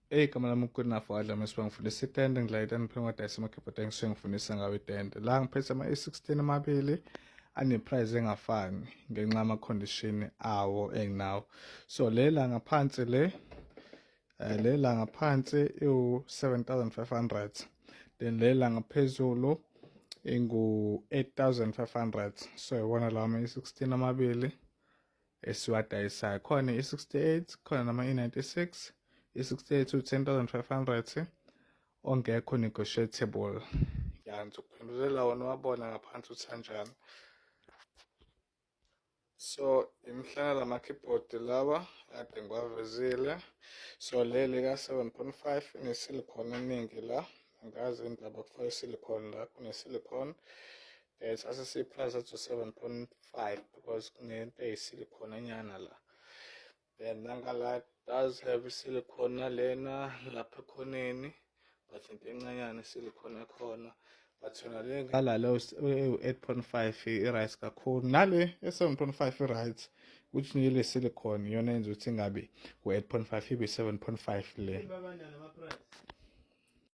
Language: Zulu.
Igama lami uGoodenough Wadla Mesiba, ngifundisa itende, ngidlala itende phela ngadayisa amakhebhodi engisuke ngifundisa ngawo itende. La ngiphethe ama-E16 amabili ane-price engafani ngenxa yama-condition awo enginawo. So le la ngaphansi le le la ngaphansi iwu-7500, then le la ngaphezulu ingu-8500. So iwona lawa ama-E16 amabili esiwadayisayo. Khona i-68, khona nama i-96. I-68 u-10,500 ongekho negotiable. Ya, ngizokuphendulela wona wabona ngaphansi ukuthi kanjani. So imihlala lama-keyboard lawa kade ngiwavezile. So leli ka-7.5 ine-silicone eningi la, angazi indaba kufaka i-silicone la, kune-silicone. Sase siyi-price athi 7.5 because kunento eyisilicone enyana la. Then nangala does have isilicone nalena lapha ekhoneni, but into encanyana isilicone ekhona, but yona le ngala lo ewu-8.5 i-right kakhulu, nale e-7.5 i-right, ukuthi nile silicone iyona yenza ukuthi ingabi u-8.5 ibe 7.5 le.